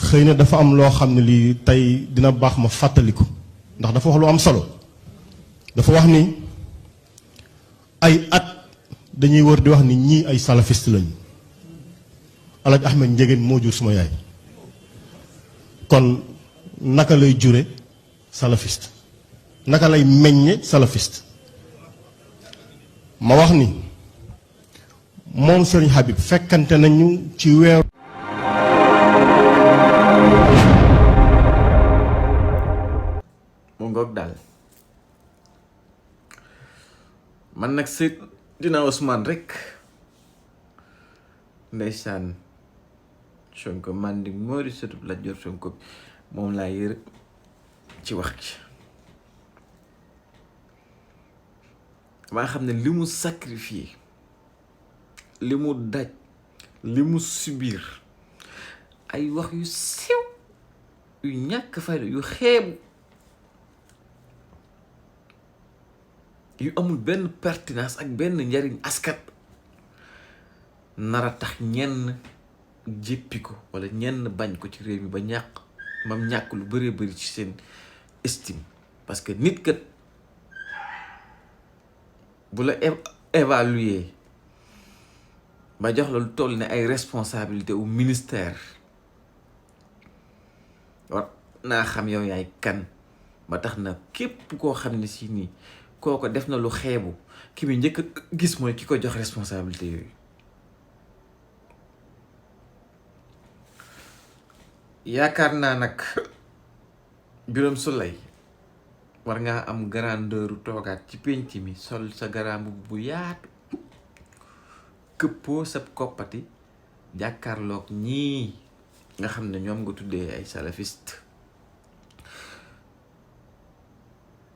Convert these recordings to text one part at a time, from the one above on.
xëy na dafa am loo xam ne lii tey dina baax ma fàttaliku ndax dafa wax lu am solo dafa wax ni ay at dañuy wër di wax ni ñii ay salafiste lañu Alaaji Ahmed Ndiéguène moo jur suma yaay kon naka lay jure salafiste naka lay meññe salafiste ma wax ni moom Serigne Habib fekkante nañu ci weer mu ngoog daal man nag Seydina Ousmane rek ndeysaan Sonko man di moori sëtub la jor Sonko moom laa yër ci wax ci maa xam ne li mu sacrifié li mu daj li mu subir ay wax yu sew yu ñàkk fayda yu xeebu yu amul benn pertinence ak benn njariñ askat nara tax ñenn jéppi ko wala ñenn bañ ko ci réew mi ba ñàkk lu bëree bëri ci seen estime parce que nit kat bu la évaluer ba jox la lu toll ne ay responsabilité au ministère war naa xam yow yaay kan ba tax na képp koo xam ne si nii kooko def na lu xeebu ki muy njëkk gis mooy ki ko jox responsabilité yooyu yaakaar naa nag Birame Souleye war ngaa am grandeur toogaat ci pénc mi sol sa garambu bu yaatu këppoo sab koppati jàkkaarloog ñii nga xam ne ñoom nga tuddee ay salafiste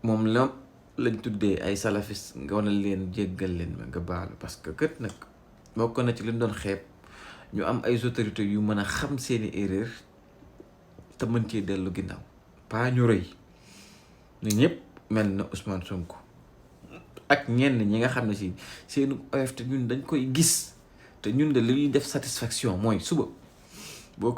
moom lañ tuddee ay salafiste nga wane leen jéggal leen ma nga baalu parce que kët nag bokk na ci liñ doon xeeb ñu am ay autorités yu mën a xam seeni erreur te mën cee dellu ginnaaw pas ñu rëy ni ñëpp mel na Ousmane Sonko ak ñenn ñi nga xam ne si seenu oyof te ñun dañ koy gis te ñun de li ñuy def satisfaction mooy suba boo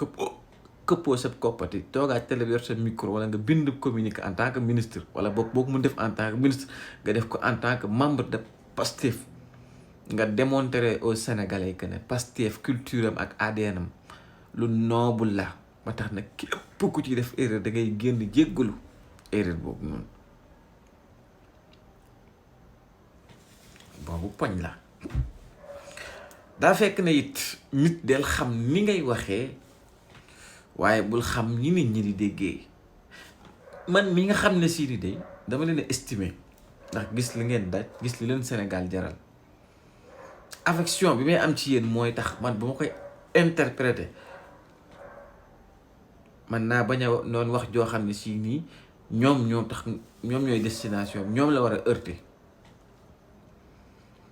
këppoo sa koppati toogaat télé yor sa micro wala nga bind communiqué en tant que ministre wala boo ko mun def en tant que ministre nga def ko en tant que membre de Pastef nga démontrer aux Sénégalais que ne Pastef culture am ak ADN am lu noble la ba tax nag képp ku ci def erreur da ngay génn jéggalu erreur boobu noonu boobu poñ la daa fekk ne it nit del xam ni ngay waxee waaye bul xam ni nit ñi di déggee man mi nga xam ne sii di day dama leen a estimer ndax gis li ngeen daj gis li leen Sénégal jaral affection bi may am ci yéen mooy tax man bu ma koy interpréter man naa bañ a noonu wax joo xam ne sii nii ñoom ñooy destination ñoom la war a heurter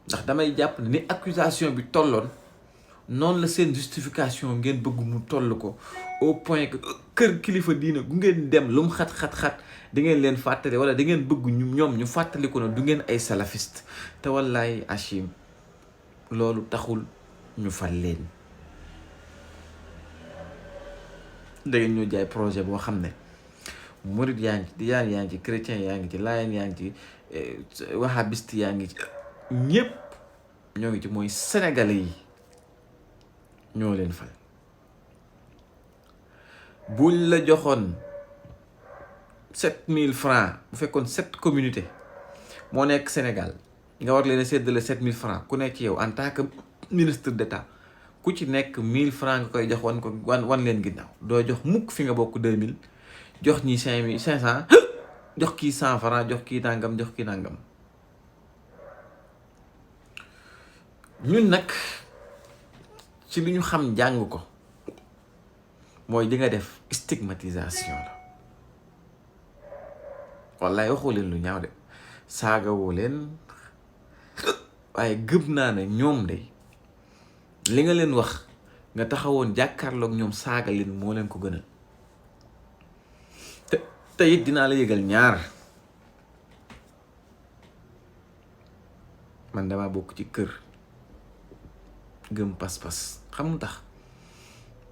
ndax damay jàpp ne ni accusation bi tolloon noonu la seen justification ngeen bëgg mu toll ko au point que kër kilifa diina gu ngeen dem lu mu xat-xat-xat di ngeen leen fàttali wala da ngeen bëgg ñoom ñu fàttali ko ne du ngeen ay salafiste te wallaay Achim loolu taxul ñu fal leen da ngeen ñoo jaay projet boo xam ne murid yaa ngi ci tijaan yaa ngi ci chrétien yaa ngi ci laayeen yaa ngi ci wahabiste yaa ngi ci ñépp ñoo ngi ci mooy sénégalais yi ñoo leen fal buñ la joxoon 7000 francs bu fekkoon 7 communauté moo nekk Sénégal nga war leen a séddale 7000 francs ku nekk ci yow en tant que ministre d'État ku ci nekk 1000 francs nga koy jox wan leen ginnaaw doo jox mukk fi nga bokk 2000 jox ñi 500 jox kii 100 francs jox kii nangam jox kii nangam ñun nag ci li ñu xam jàng ko mooy di nga def stigmatisation la wallaay waxoo leen lu ñaaw de saagawoo leen waaye gëm naa ne ñoom de li nga leen wax nga taxawoon jàkkaarloog ñoom saaga leen moo leen ko gënal te it dinaa la yëgal ñaar man dama bokk ci kër gëm pas-pas xam tax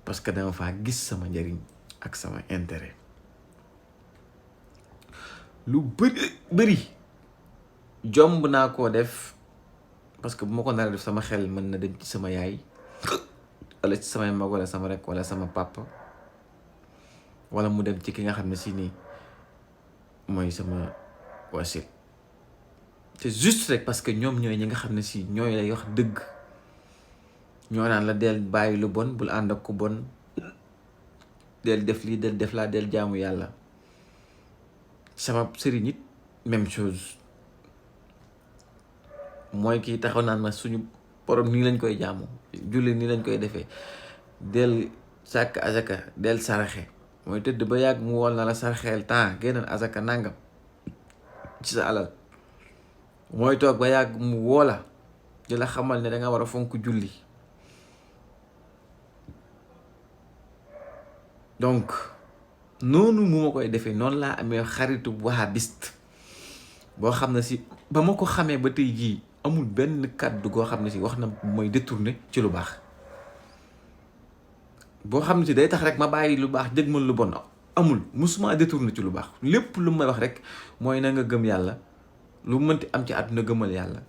parce que dama faa gis sama njariñ ak sama intérêt. lu bëri jomb naa koo def parce que bu ma ko nar a def sama xel mën na dem ci sama yaay wala ci samay mag wala sama rek wala sama papa wala mu dem ci ki nga xam ne si nii mooy sama wasit. c'est juste rek parce que ñoom ñooy ñi nga xam ne si ñooy lay wax dëgg, ñoo naan la del bàyyi lu bon, bul ànd ak ku bon, del def lii del def laa, del jaamu yàlla. sama sëriñ it même chose, mooy kii taxaw naan ma suñu borom nii lañ koy jaamu, julli nii lañ koy defee, del sàkk azaka, del saraxe. mooy tëdd ba yàgg mu wol na la saraxeel temps génnal azaka nangam ci sa alal. mooy toog ba yàgg mu woola di la xamal ne danga war a fonk julli. donc noonu mu ma koy defee noonu laa amee xaritu wahabiste boo xam ne si ba ma ko xamee ba tey jii amul benn kàddu goo xam ne si wax na mooy détourné ci lu baax, boo xam ne si day tax rek ma bàyyi lu baax jëgmal lu bon. amul, musuma détourné ci lu baax. lépp lu may wax rek mooy na nga gëm yàlla, lu mënti am ci àdduna gëmal yàlla,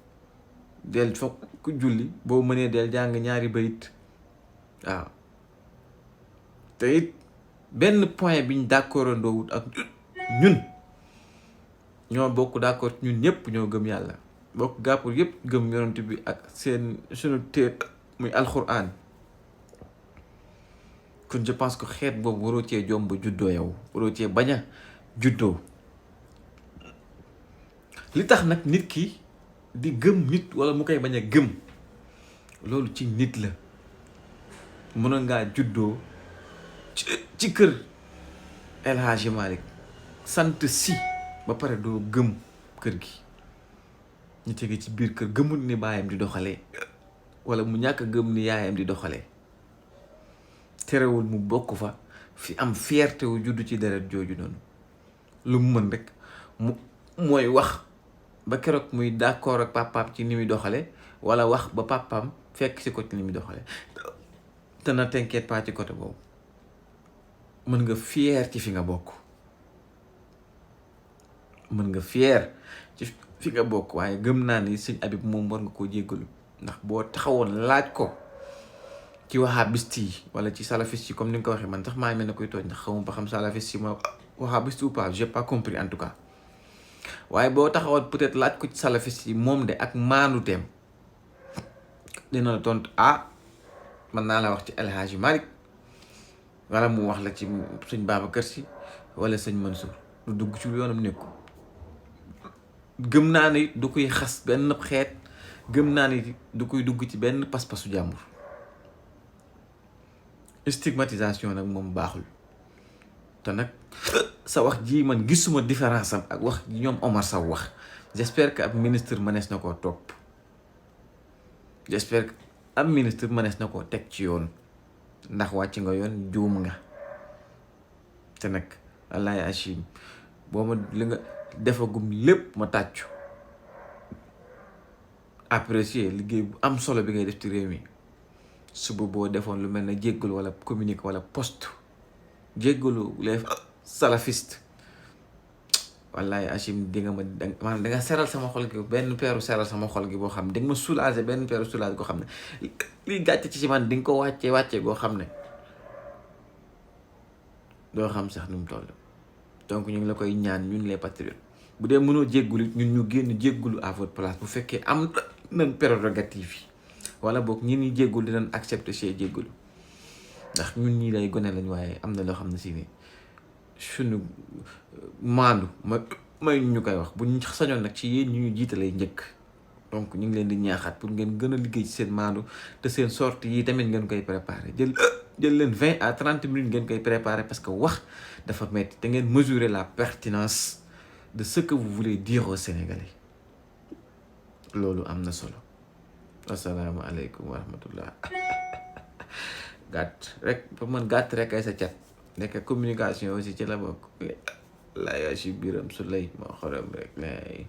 del foog ku julli, boo mënee del jàng ñaari bayit. waaw te it benn point biñ d'accord ndoowut ak ñun, ñoo bokk d'accord ñun ñëpp ñoo gëm yàlla, bokk gàppur yëpp gëm yonent bi ak seen suñu téer muy alxuraan. kon je pense que xeet boobu waroo cee jomb juddoo yow, waroo cee bañ a juddoo. li tax nag nit ki di gëm nit wala mu koy bañ a gëm, loolu ci nit la. mënoon ngaa juddoo ci kër El Hadji Malick sant si ba pare doo gëm kër gi. ñu tege ci biir kër gëmul ni baayam di doxalee wala mu ñàkk gëm ni yaayam di doxalee, terewul mu bokk fa fi am fierté wu juddu ci deret jooju noonu. lu mu mën rek mooy wax ba keroog muy d'accord ak papaam ci ni muy doxale, wala wax ba papaam fekk si ko ci ni muy doxale. te na t'inquiète pas ci côté boobu, mën nga fier ci fi nga bokk, mën nga fier ci fi nga bokk. waaye gëm naa ni sëñ Habib moom war nga koo jéggalu, ndax boo taxawoon laaj ko ci wahabiste yi wala ci salafiste yi comme ni nga ko waxee, man sax maa ngi mel ne koy tooñ ndax xamuma ba xam salafiste yi ma wahabiste ou pas, j'ai pas compris en tout cas. waaye boo taxawoon peut-être laaj ko ci salafiste yi moom de ak maandu teem dina la tontu mën naa la wax ci El Hadji Malick, wala mu wax la ci sëñ Babacar Si wala sëñ Mansour. lu dugg ci yoonam nekku. gëm naa ni du koy xas benn xeet, gëm naa ni du koy dugg ci benn pas-pasu jàmbur. stigmatisation nag moom baaxul. te nag sa wax ji man gisuma différence am ak wax ji ñoom Omar Sow wax. j'espère que ab ministre mënees na koo topp, j'espère que ab ministre mënees na koo teg ci yoon, ndax wàcc nga yoon, juum nga. te nag wallaahi achim boo ma li nga defagum lépp ma tàccu, apprécier liggéey bu am solo bi ngay def ci réew mi. suba boo defoon lu mel ne jéggalu wala communiqué wala post jéggalu les salafistes, wallahi achim di nga maanaam da nga seral sama xol gi, benn peeru seral sama xol gi boo xam ne di nga ma soulager, benn peeru soulager goo xam ne liy gàcce ci man di nga ko wàccee goo xam ne doo xam sax nu mu toll. donc ñu ngi la koy ñaan ñun les patriotes, bu dee mënoo jéggulu ñun ñu génn jéggulu à votre place bu fekkee am nañ prérogative yi, wala boog ñi ni jéggul dinañ accepter see jéggulu, ndax ñun ñii lay gone lañ, waaye am na loo xam ne si ni suñu maandu may ñu koy wax bu ñu sañoon nag ci yéen ñu jiitalay njëkk. donc ñu ngi leen di ñaaxaat pour ngeen gën a liggéey ci seen maandu, te seen sortie yi tamit ngeen koy préparer. jël leen 20 à 30 minutes ngeen koy préparer, parce que wax dafa metti, te ngeen mesurer la pertinence de ce que vous voulez dire aux Sénégalais. loolu am na solo. assalaamu aleykum wa rahmatullah. gàtt rek ba man gàtt rek ay sa cat nekk communication aussi ci la bokk. laa yaa si biiram su lay moo xorom rek lay